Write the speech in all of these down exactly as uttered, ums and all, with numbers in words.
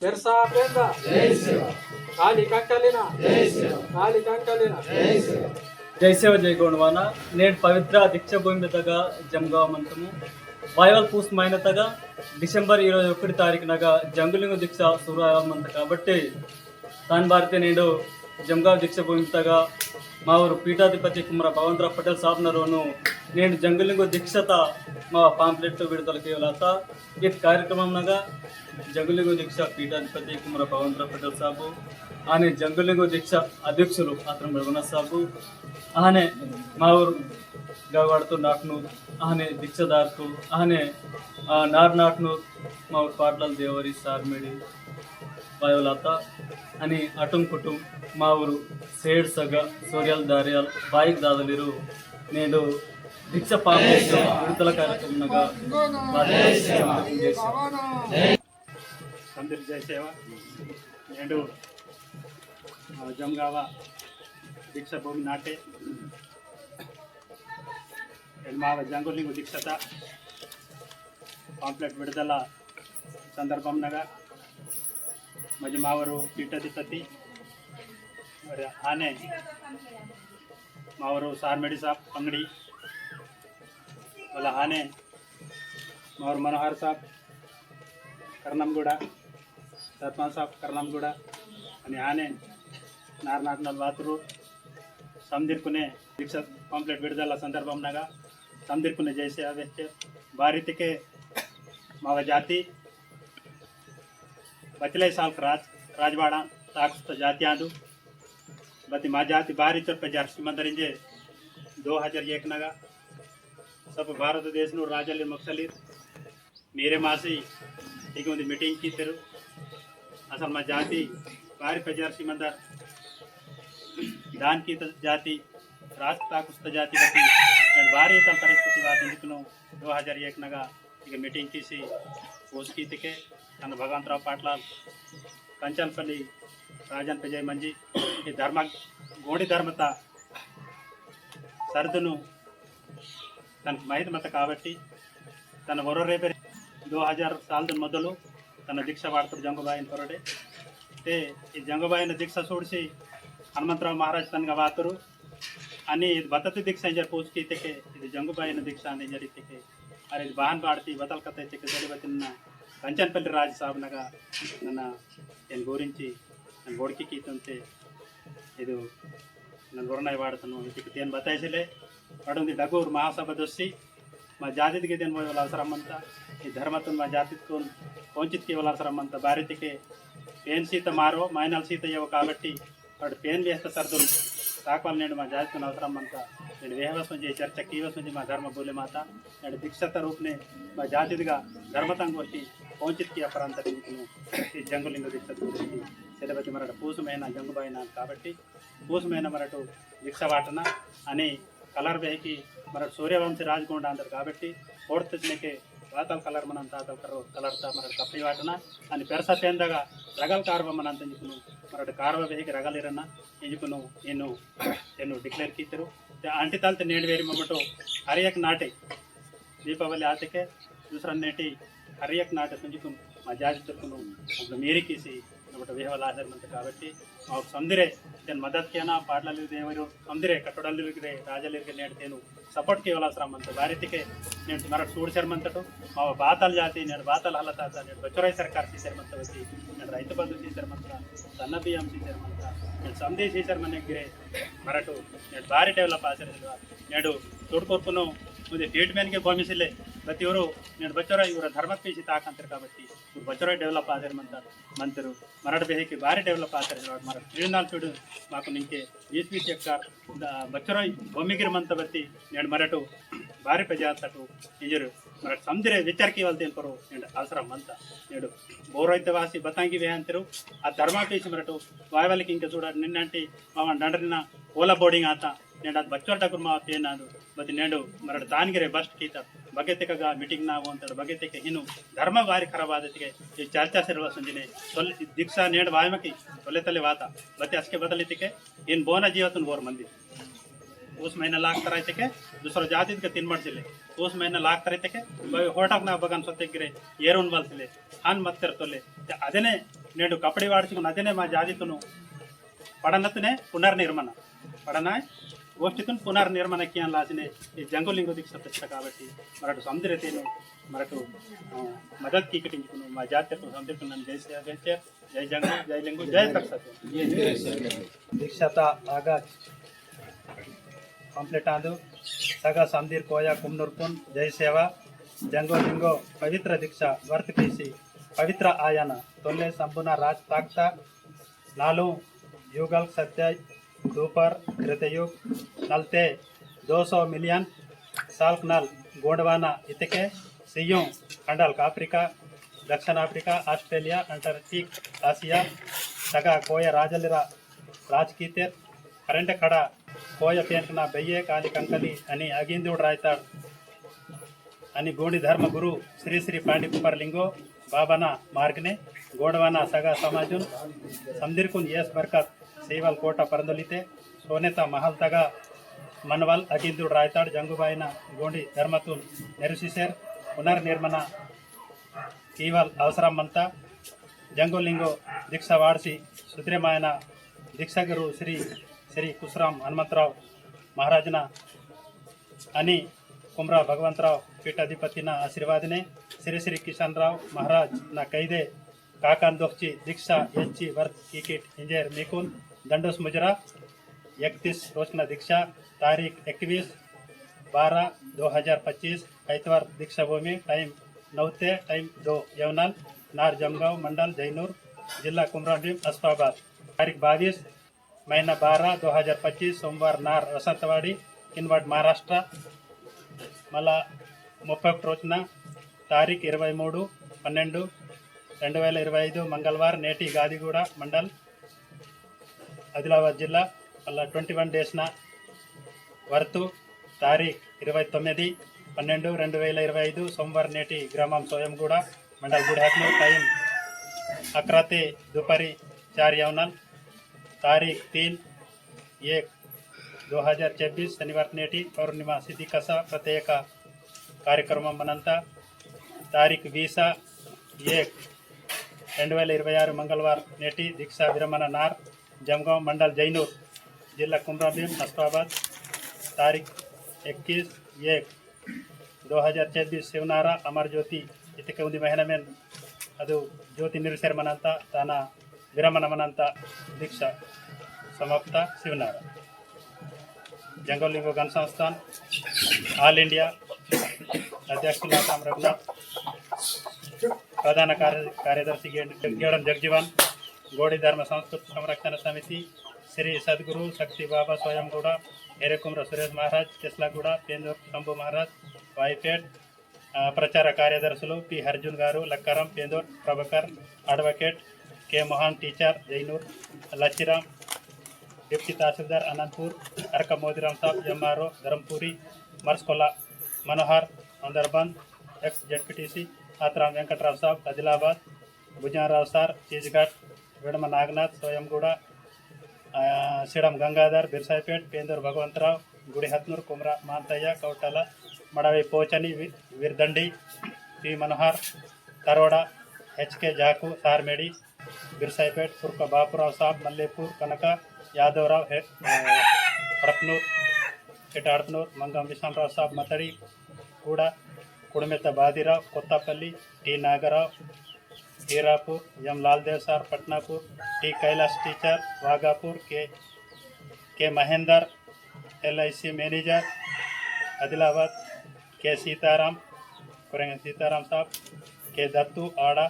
पेरसा पेंदा। जय सेवा। काली कंकालीना। जय सेवा। काली कंकालीना। जय सेवा। जय सेवा, जय गोंडवाना। नेड पवित्र दीक्षा भूमि तगा जमगाव मंतमु। वायवल पूस महीना तगा डिसेंबर इरवै ओकटि तारीख नगा जंगुलिंगु दीक्षा सुरु आयवल मंत काबट्टी तान बारते नेडु जमगाव दीक्षा भूमि तगा मावोर पीठाधिपति कुमरा भगवंतराव पटेल साहब नरोनु नेडु जंगुलिंगु दीक्षता मा pamphlet विडुदल केवलाता। इद कार्यक्रम नगा जंगुलिंगु दीक्षा पीठाधिपति कुमरा भगवंतराव पटेल साहब, आने जंगुलिंगु दीक्षा अध्यक्षुलु आत्रम रघुनाथ साहब, आने मावोर गवाड़तो नाटनूर, आने दीक्षादारतो, आने, आ, नार नाटनूर, मावोर पाटलाल देवरी सारमेडी, वायोलाता, अनि अटुम कुटुम, मावोर सेड सगा, सोरियाल दारियाल, बाइक दादलिरु, नेडु दीक्षा पापे विडुदल कार्यक्रम नगा, बात संदिर जय सेवा, नेडु, आ, जमगावा दीक्षा भूमि नाटे, एंड मावा जंगुलिंगु दीक्षता pamphlet विडुदला संदर्भम नगा मजे मावोर पीठाधिपति और आने मावोर सारमेडी साहब पंगड़ी वाला आने मावोर मनोहर साहब करनमगुड़ा, सरपंच साहब करनमगुड़ा, अनि आने नारनाटनल वातुरु समदिरकुने दीक्षा pamphlet विडुदला संदर्भम नगा समदिरकुने जय सेवा वेच्चे। बारितिके मावा जाति बचले साल राज, राजवाड़ा ताकुस्त जाति आंदु। बति मा जाति बारी चोर पजार सिमंदरिंजे दो हजार एक नगा सब भारत देश नु राजले मकसली मेरे मासी इक उंदी मीटिंग कीतेरु। असल मा जाति बारी पजार सिमंदर दान की जाति राज ताकुस्त जाति बति एंड बारी तल परिस्थिति बात इंदिकुनु दो हजार एक नगा इक मीटिंग कीसी पोस कीतिके तन भगवंतराव पाटलाल कंचनपल्ली राजन पेजय मंजी ई धर्म गोंडी धर्मता सरदनु तन माहित मत काबट्टी तन वरो रेबे दो हजार साल दिन मोदलु तन दीक्षा वाड़तुर जंगुबाईन कोरडे। ते ई जंगुबाईन दीक्षा सूड़सी हनुमंतराव महाराज तनगा वातुरु अनि इद बतत दीक्षा इंजर पूछ कीतेके इद जंगुबाईन दीक्षा इंजर इतेके अरे इद बहन बाड़ती बतल कथा इतेके जड़ी बतिन कंचनपल्ली राज साहब नगा नना एन गोरिंची एन बोड़की कीतंते इदु नन वरनाय वाड़तनु इतिक तेन बताय सिले। वाड़ुंदी डगूर महासभा दोस्सी मा जातित के तेन मोय वाला अवसरम मंता। ई धर्मतुन मा जातित कुन कोंचित के वाला अवसरम मंता। बारित के पेन सीत मारो माइनल सीत येव काबट्टी वाड़ पेन वेहत सरदुन ताकवाल नेंड मा जातितुन अवसरम मंता। नेंड वेहवस मंजे चर्चा कीवस मंजे मा धर्म बोले माता। नेंड दीक्षात रूपने मा जातितगा धर्मतंग गोष्ठी कोंचित के अपरांतर निकुनु ई जंगुलिंग दीक्षात गोष्ठी सेलेबती मरड़ पूस महीना जंगुबाई नान काबट्टी पूस महीना मरटु दीक्षा वाटना अनि कलर बेहकी मरट सूर्यवंशी राजगोंड आंदर काबट्टी कोड़तने के वातल कलर मनन तातल करो कलर ता मरट कपड़ी वाटना अनि पेरसा पेंदगा रगल कारवा मनन तंजुकुनु मरट कारवा बेहकी रगल इरना इंजुकुनु इनु तेनु डिक्लेयर कीतरु। ते अंटी तलते नेंड वेरी ममटो हर एक नाटे दीपावली आतेके दूसरा नेटी हर एक नाटे संजुकुन मा जाति तुर्कुनु मतलब मेरी किसी मतलब वेहवाल आसर मंत काबट्टी मावोर समदिरे तेन मदत कियाना पाटलाल देवरो समदिरे कटोडल लिगरे राजल लिगरे नेट तेनु सपोर्ट कियवाल अवसरम मंत। बारितिके नेट मरट सूड़सर मंतटो मावा बातल जाति नेट बातल हलत आता नेट बचोराय सरकार सीसर मंत वती नेट रैत बंधु सीसर मंत सन्न बियम सीसर मंत नेट समदे सीसर मने गिरे मरटु नेट बारी डेवलप आसर नेडु तुड़कुर्कुनु मुझे ट्रीटमेंट के भूमिसिले प्रति ओरु नेडु बच्चोरा इवरा धर्मत पीसी ताकंतर काबट्टी इवरु बच्चोरा डेवलप आदर मंतर मंतरु मरड़ बेहे के बारी डेवलप आदर मरड़ त्रिनाल चुड़ माकु निंके बीस बीस एक्कार बच्चोरा भूमिगिर मंत बत्ती नेडु मरटु बारी प्रजातटु इंजरु मरड़ समदिरे विचार की वालते करो नेडु अवसरम मंत नेडु बोरोइते वासी बतांगी वेहंतरु आ धर्मा पीसी मरटु वायवालिक इंके चूड़ा निन्नंटी मावन डंडरिना ओला बोर्डिंग आता नेंड अद बच्चोर डगुर मावा पेनादु बति नेंडु मरड़ दानगिरे बस्ट कीता बगेतेकगा मीटिंग ना वोंतड़ बगेतेके हिनु धर्म बारी खराब आदतिके ई चर्चा सिरवा सुंजिने तोल दीक्षा नेंड वायमकी तोले तले वाता बति असके बदलितिके इन बोना जीवतुन वोर मंदी। उस महीना लाग तराइतेके दूसरा जाति के तिन मर्जिले उस महीना लाग तराइतेके होटल ना बगन सोते गिरे एरुन बलसिले हान मत्तर तोले ते अदने नेडु कपड़ी वाड़सिकुन अदेने मा जातितुनु पड़नतुने पुनर्निर्माण पड़नाय गोष्ठीतुन पुनर्निर्माण कियान लासिने ये जंगो लिंगो दीक्षा तच्चा काबट्टी मरटु समदिरतेनु मरटु, अ, मदत कीकटिंकुनु मा जातितुन समदिरकुन जय सेवा जय सेवा, जय जंगो, जय लिंगो, जय तक्षक। दीक्षाता आगाज complete आंदु। सगा समदीर कोया कुमनूरकुन जय सेवा। जंगो लिंगो पवित्र दीक्षा वर्त कीसी पवित्र आयाना तोल्ले संपूर्ण राज ताकता नालू युगल सत्य दोपर कृतयुग नलते दो सौ million साल्क नल गोंडवाना इतके सियुं खंडल अफ्रीका, दक्षिण अफ्रीका, ऑस्ट्रेलिया, अंटार्कटिक, आसिया, सगा कोय राजलिरा राजकीतेर, करंट खड़ा कोय पेंटना बेये काली कंकली अनि अगिंदुड़ रायताड़ अनि गोंडी धर्म गुरु श्री श्री पांडी कुपर लिंगो बाबाना मार्गने गोंडवाना सगा समाजुन समदिरकुन येस बरकत सेवल कोटा परंदोलिते सोनेता महल तगा मनवल अगिंदुड़ रायताड़ जंगुबाईना गोंडी धर्मतुन नेरुसिसेर पुनर्निर्माण कीवल अवसरम मंता। जंगो लिंगो दीक्षा वाड़सी सुद्रेमायना दीक्षा गुरु श्री श्री कुसराम हनुमंतराव महाराजना अनि कुमरा भगवंतराव पीठाधिपतिना आशीर्वादने श्री श्री किशन राव महाराज ना कैदे काकान दोखची दीक्षा एच्ची वर्त कीकिट इंजेर मीकुन दंडोस मुजरा। इकतीस रोचना दीक्षा तारीख इक्कीस बारह दो हज़ार पच्चीस आइतवार दीक्षा भूमि टाइम नौ ते टाइम दो यवनाल नार जमगांव मंडल जैनूर जिला कुमराम भीम आसिफाबाद तारीख बाईस महीना बारह दो हज़ार पच्चीस सोमवार नार वसंतवाड़ी किनवट महाराष्ट्र। मल्ला मुप्पै रोचना तारीख इरवै मूडु पन्नेंडु रेंडु वेल इरवै ऐदु मंगलवार नेटी गादिगूड़ा मंडल आदिलाबाद जिल्ला। मल्ला ट्वेंटी वन डेस्ना वर्तु तारीख इरवै तोम्मिदि पन्नेंडु रेंडु वेल इरवै ऐदु सोमवार नेटी ग्रामम सोयमगूड़ा मंडल गुड़हत्नूर टाइम अकरा ते दुपारी चार यवनल। तारीख तीन एक दो हज़ार चौबीस शनिवार नेटी पौर्णिमा सिद्धि कसा प्रत्येक कार्यक्रम मनंता। तारीख बीस एक रेंडु वेल इरवै आरु मंगलवार नेटी दीक्षा विरमण नार जमगांव मंडल जैनूर जिला कुमराभीम आसिफाबाद। तारीख इक्कीस एक दो हज़ार चौबीस शिवनारा अमर ज्योति इतके उन्दी महीना में अदु ज्योति निर्सेर मनंता ताना विरमण मनंता दीक्षा समाप्त शिवनारा। जंगो लिंगो गण संस्थान all India अध्यक्ष लाटाम रघुनाथ, प्रधान कार्य-, कार्यदर्शी गे-, गेड़म जगजीवन, गोंडी धर्म संस्कृति संरक्षण समिति, श्री सद्गुरु शक्ति बाबा स्वयंगुड़ा, एरेकुमरा सुरेश महाराज, केसलागुड़ा, पेंदूर शंभु महाराज, वाईपेट, आ, प्रचार कार्यदर्शुलु पी अर्जुन गारु, लक्काराम, पेंदोट प्रभाकर, advocate के मोहन, teacher जैनूर, लच्चिराम, deputy तहसीलदार अनंतपुर, अरका मोदीराम साहब, M R O धर्मपुरी, मर्सकोला मनोहर, अंदरबंद, ex Z P T C Atram वेंकटराव साहब, आदिलाबाद, भुजंगराव सार, चीजघाट, वेडम नागनाथ, सोयमगुड़ा, आ, सिडम गंगाधर, बिरसाईपेट, पेंदूर भगवंतराव, गुड़ीहत्नूर, कुमरा मांतय्या, कौटाला, मड़ावी पोचनी, वि-, विरदंडी, पी मनोहर, तरोड़ा, H K जाकू, सारमेड़ी, बिरसाईपेट, पुरका बापुराव साब, मल्लेपुर, कनका, यादवराव, हे-, आ, हड़पनूर, हेटाड़पनूर, मंगम विश्रामराव साब, मतड़ी, कूड़ा, कुड़मेता बादीराव, कोत्तापल्ली, टी नागराव, हीरापुर, एम लालदेव सार पटनापुर, टी कैलाश teacher वाघापुर, के, के Mahender, L I C manager Adilabad, के सीताराम, कोरेंग सीताराम साहब, के दत्तू आड़ा,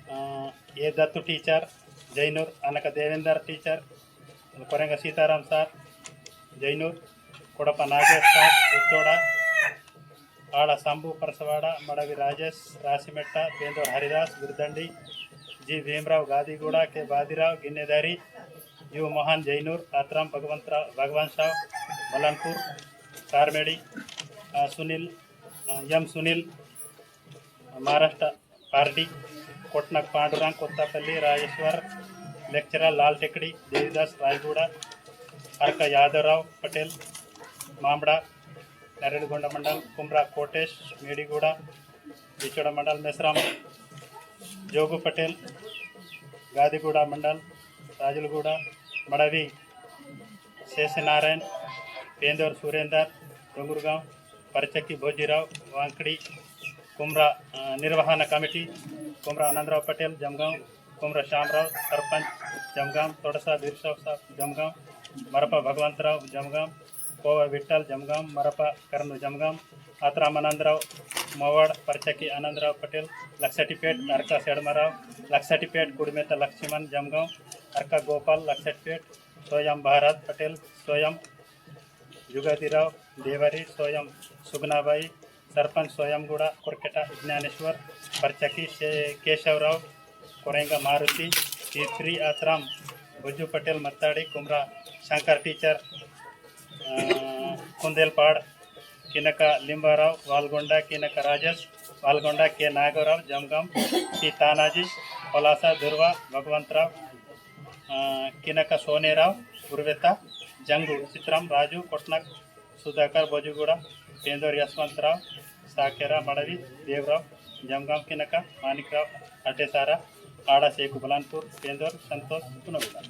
अ, ए दत्तू teacher जैनूर, अनक देवेंदर teacher, कोरेंग सीताराम सार जैनूर, कोड़पा नागेश सार इतोड़ा, आड़ा शंभू परसवाड़ा, मड़वी राजेश, रासिमेट्टा, पेंदोर हरिदास, गुरदंडी, जी भीमराव, गादीगुड़ा, के बादीराव, गिन्नेदारी, यू मोहन, जैनूर, आत्राम, भगवंतराव, भगवान साव, मलनपुर, कारमेड़ी, आ, सुनील, आ, एम सुनील, महाराष्ट्र पारडी, कोटनक पांडुरंग, कोत्तापल्ली, राजेश्वर, lecturer, लाल टेकड़ी, देवीदास, रायगूड़ा, अर्क यादवराव पटेल, मामड़ा, नरेडगोंड मंडल, कुमरा कोटेश, मेडीगूड़ा, बिचोड़ा मंडल, मेसराम, जोगू पटेल, गादिगुड़ा मंडल, राजुलगुड़ा, मड़वी, शेष नारायण, पेंदोर सुरेंदर, डोंगरगांव, परचकी भोजीराव, वांकड़ी, कुमरा, अ, निर्वहण कमिटी, कुमरा आनंदराव पटेल, जमगांव, कुमरा श्यामराव, सरपंच, जमगांव, तोड़सा बीरसाव साहब, जमगांव, मरपा भगवंतराव, जमगांव, कोवा विठ्ठल, जमगांव, मरपा करनु, जमगांव, आत्राम आनंदराव, मोवाड़, परचकी आनंदराव पटेल, लक्सटीपेट, अरका सेडमराव, लक्सटीपेट, कुड़मेत लक्ष्मण, जमगांव, अरका गोपाल, लक्सटीपेट, सोयम भारत पटेल, सोयम जुगादिराव, देवारी, सोयम सुगनाबाई, सरपंच सोयमगुड़ा, कोरकेटा ज्ञानेश्वर, परचकी शे-, केशवराव, कोरेंगा मारुति, तीर्थरी आत्राम, बुज्जू पटेल मत्ताड़ी, कुमरा शंकर टीचर, अ, कुंदेलपाड़, किनका लिंबाराव, वालगोंडा, किनका राजेश, वालगोंडा, के नागोराव, जमगाम, सी तानाजी, पलासा, दुर्वा, भगवंतराव, अ, किनका सोनेराव, उर्वेता, जंगु, चित्रम, राजू, कोटनक, सुधाकर, बोजुगुड़ा, पेंदोर यशवंतराव, साकेरा, मड़वी, देवराव, जमगाम, किनका, मानिकराव, अटेसारा, आड़ा शेख, बलानपुर, पेंदोर संतोष, पुनगुड़ा।